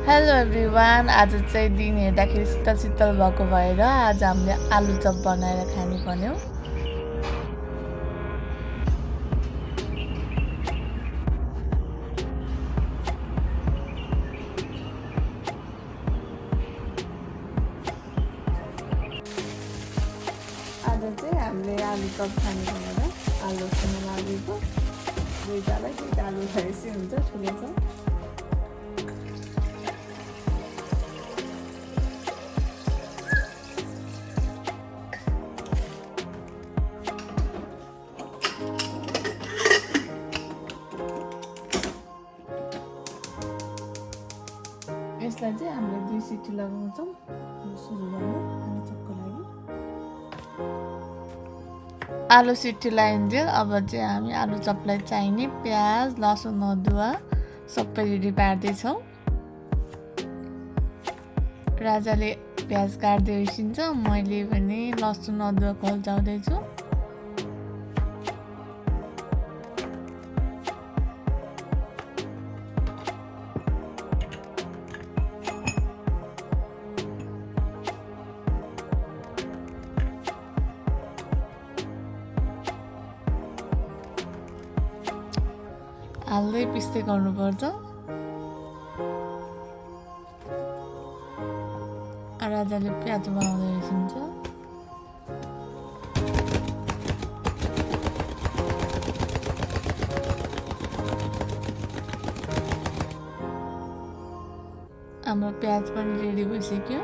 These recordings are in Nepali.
Hello everyone. आज चाहिँ दिन हेर्दाखेरि शीतल शीतल भएको भएर आज हामीले आलु चप बनाएर खाने भन्यौँ। आज चाहिँ हामीले आलु चप खाने भनेर आलु खान लागेको। दुईवटालाई आलु खाएपछि हुन्छ, ठुलो छ। यसलाई चाहिँ हामीले 2 सिटी लगाउँछौँ। सुरु भयो आलु चपको लागि। आलु सिटी लगाइन्जेल अब चाहिँ हामी आलु चपलाई चाहिने प्याज, लसुन, अदुवा सबै रेडी पार्दैछौँ। राजाले प्याज काट्दै उसिन्छ, मैले भने लसुन अदुवा खोल्चाउँदैछु। हाल्दै पिस्दै गर्नुपर्छ। राजाले प्याज बनाउँदै उसिन्छ। हाम्रो प्याज पनि रेडी भइसक्यो।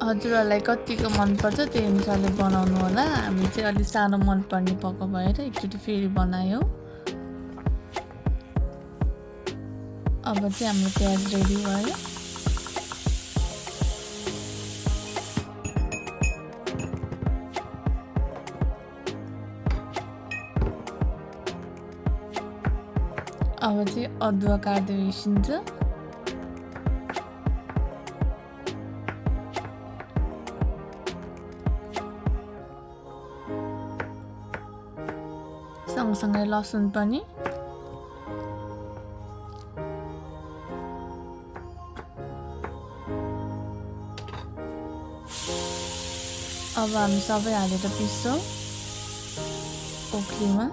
हजुरहरूलाई कतिको मनपर्छ त्यही अनुसारले बनाउनु होला। हामी चाहिँ अलिक सानो मनपर्ने पकाएको भएर एकचोटि फेरि बनायौँ। अब चाहिँ हाम्रो प्याज रेडी भयो। अब चाहिँ अदुवा काट्दै उसिन्छ। सँगसँगै लसुन पनि। अब हामी सबै हालेर पिस्छौँ ओखलीमा।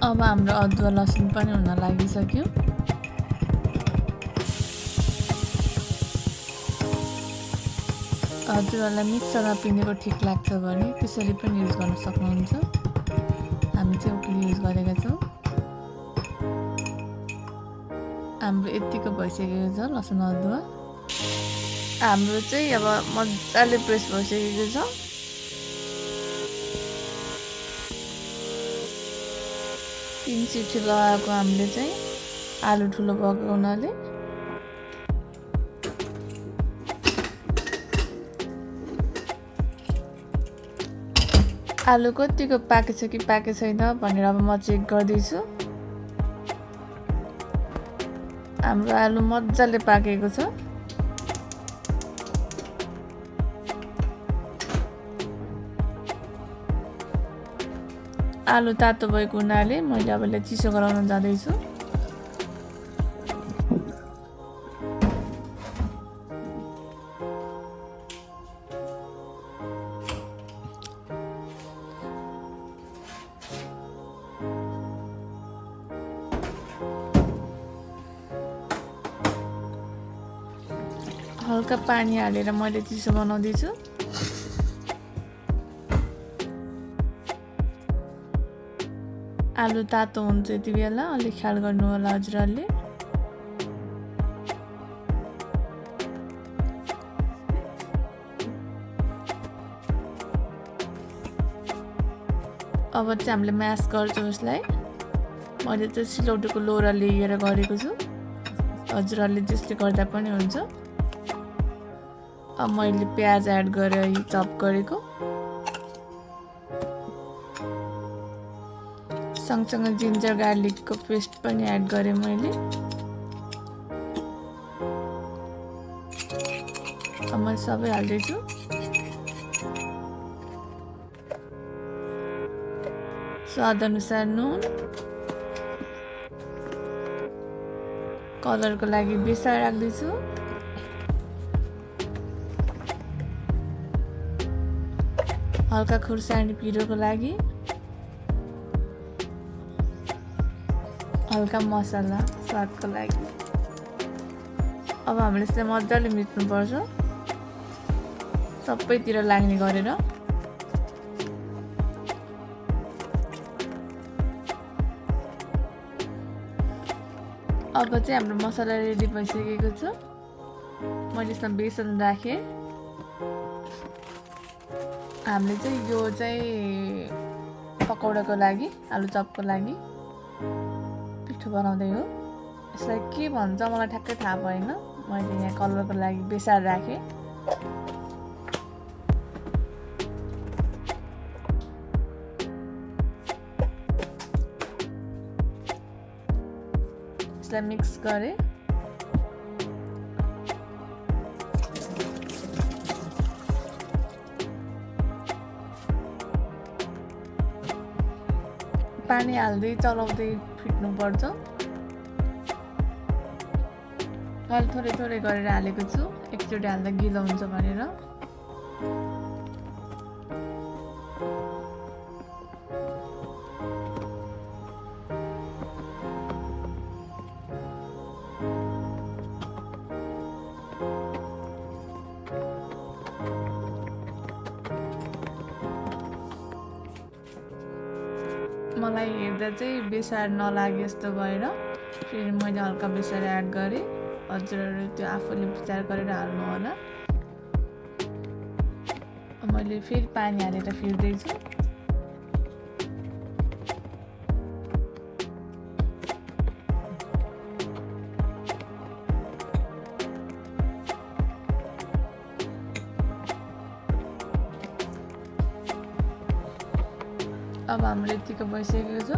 अब हाम्रो अदुवा लसुन पनि हुन लागिसक्यो। हजुरहरूलाई मिक्सरमा पिनेको ठिक लाग्छ भने त्यसरी पनि युज गर्न सक्नुहुन्छ। हामी चाहिँ ओखली युज गरेका छौँ। हाम्रो यतिको भइसकेको छ लसुन अदुवा। हाम्रो चाहिँ अब मजाले प्रेस भइसकेको छ। तीन सिटी लगाएको हामीले चाहिँ आलु ठुलो भएको हुनाले आलु कतिको पाकेछ कि पाके छैन भनेर अब म चेक गर्दैछु। हाम्रो आलु मजाले पाकेको छ। आलु तातो भएको हुनाले मैले अब यसलाई चिसो गराउन जाँदैछु। हल्का पानी हालेर मैले चिसो बनाउँदैछु। आलु तातो हुन्छ यति बेला, अलिक ख्याल गर्नु होला हजुरहरूले। अब चाहिँ हामीले म्यास गर्छौँ यसलाई। मैले चाहिँ सिलौटोको लोरा लिएर गरेको छु। हजुरहरूले जसले गर्दा पनि हुन्छ। अब मैले प्याज एड गरेँ चप गरेको, सँगसँगै जिन्जर गार्लिकको पेस्ट पनि एड गरेँ मैले। अब म सबै हाल्दैछु। स्वाद अनुसार नुन, कलरको लागि बेसार राख्दैछु, हल्का खुर्सानी पिरोको लागि, हल्का मसला स्वादको लागि। अब हामीले यसलाई मजाले मिच्नुपर्छ, सबैतिर लाग्ने गरेर। अब चाहिँ हाम्रो मसला रेडी भइसकेको छ। मैले यसमा बेसन राखेँ। हामीले चाहिँ यो चाहिँ पकौडाको लागि, आलु चपको लागि पिठो बनाउँदै हो। यसलाई के भन्छ मलाई ठ्याक्कै थाहा भएन। मैले यहाँ कलरको लागि बेसार राखेँ। यसलाई मिक्स गरेँ। पानी हाल्दै चलाउँदै फिट्नुपर्छ। मैले थोरै थोरै गरेर हालेको छु, एकचोटि हाल्दा गिलो हुन्छ भनेर। मलाई हेर्दा चाहिँ बेसार नलागे जस्तो भएर फेरि मैले हल्का बेसार एड गरेँ। हजुरहरू त्यो आफूले विचार गरेर हाल्नु होला। मैले फेरि पानी हालेर फिर्दैछु। अब हाम्रो यतिको भइसकेको छ।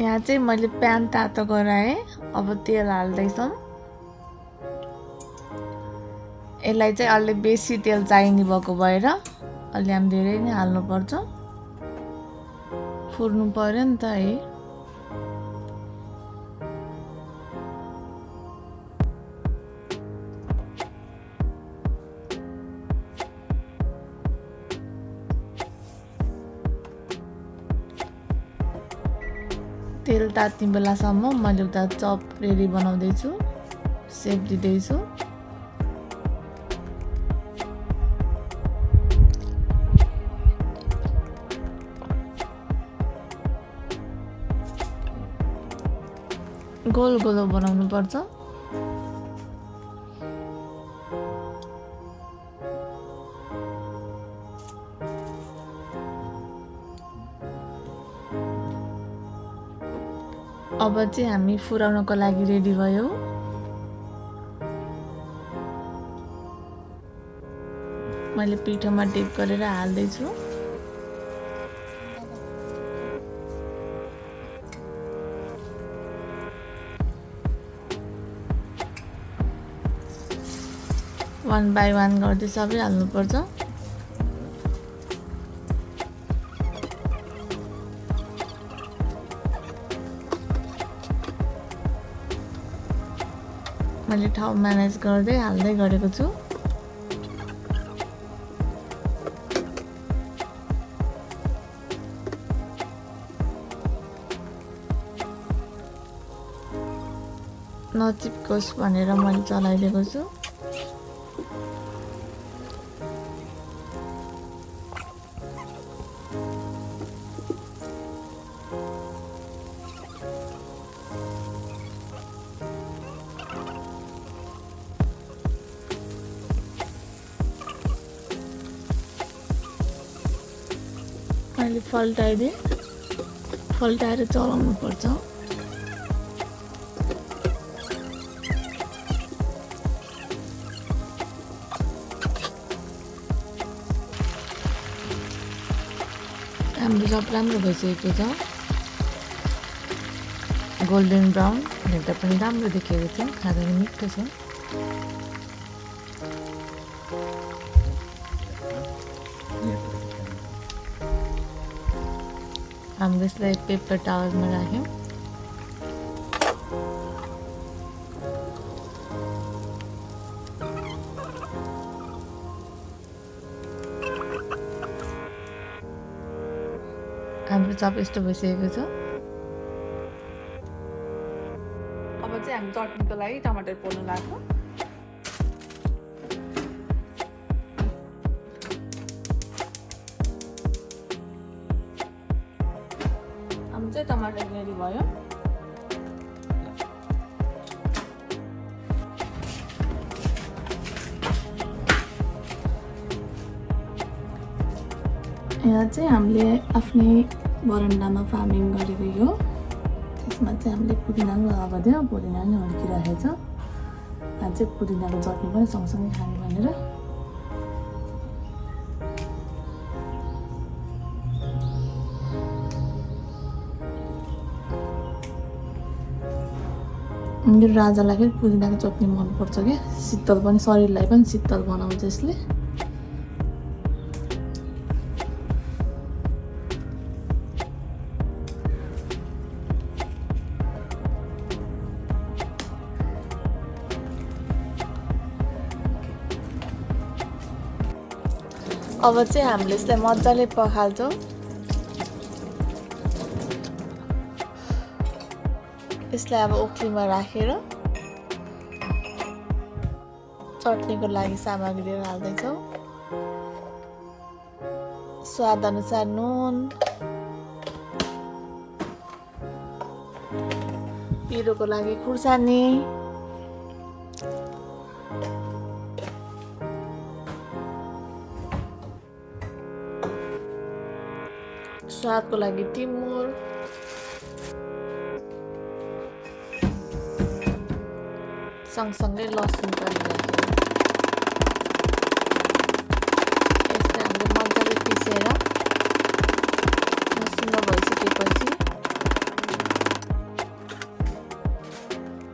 यहाँ चाहिँ मैले प्यान तातो गराएँ। अब तेल हाल्दैछौँ। यसलाई चाहिँ अलि बेसी तेल चाहिने भएको भएर अलि हामी धेरै नै हाल्नुपर्छ, फुर्नु पर्यो नि त है। तेल तात्ने बेलासम्म मैले उता चप रेडी बनाउँदैछु, सेप दिँदैछु। गोल गोलो बनाउनु पर्छ। अब चाहिँ हामी फुराउनको लागि रेडी भयो। मैले पिठोमा डिप गरेर हाल्दैछु। वन बाई वन गर्दै सबै हाल्नुपर्छ। मैले ठाउँ म्यानेज गर्दै हाल्दै गरेको छु। नचिप्कोस् भनेर मैले चलाइदिएको छु। मैले फल्टाएर चलाउनु पर्छ। हाम्रो चप राम्रो भइसकेको छ, गोल्डन ब्राउन, हेर्दा पनि राम्रो देखिएको छ, खाँदा पनि मिठो छ। हामीले यसलाई पेपर टावरमा राख्यौँ। हाम्रो चप यस्तो भइसकेको छ। अब चाहिँ हामी चटनीको लागि टमाटर पोल्नु लाग्छौँ। हाम्रो चाहिँ टमाटर रेडी भयो। यहाँ चाहिँ हामीले आफ्नै बरन्डामा फार्मिङ गरेको यो, त्यसमा चाहिँ हामीले पुदिना पनि लगाएको थियो, पुदिना पनि हुर्किरहेको छ। यहाँ चाहिँ पुदिनाको चटनी पनि सँगसँगै खाने भनेर। मेरो राजालाई फेरि पुदिनाको चटनी मनपर्छ क्या, शीतल पनि, शरीरलाई पनि शीतल बनाउँछ यसले। अब चाहिँ हामीले यसलाई मजाले पखाल्छौँ। यसलाई अब ओखलीमा राखेर चटनीको लागि सामग्रीहरू हाल्दैछौँ। स्वाद अनुसार नुन, पिरोको लागि खुर्सानी, स्वादको लागि टिमुर, सँगसँगै लसुन पनि राखेर यसलाई हामीले मजाले पिसेर मसिनो भइसकेपछि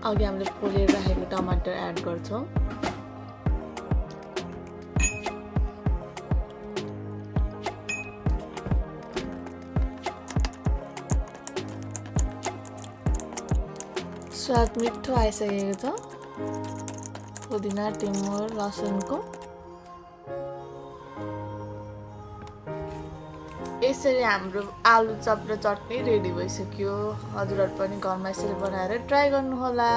अघि हामीले पोलेर राखेको टमाटर एड गर्छौँ। स्वाद मिठो आइसकेको छ पुदिना, टिमुर, लसुनको। यसरी हाम्रो आलु चप र चटनी रेडी भइसक्यो। हजुरहरू पनि घरमा यसरी बनाएर ट्राई गर्नुहोला।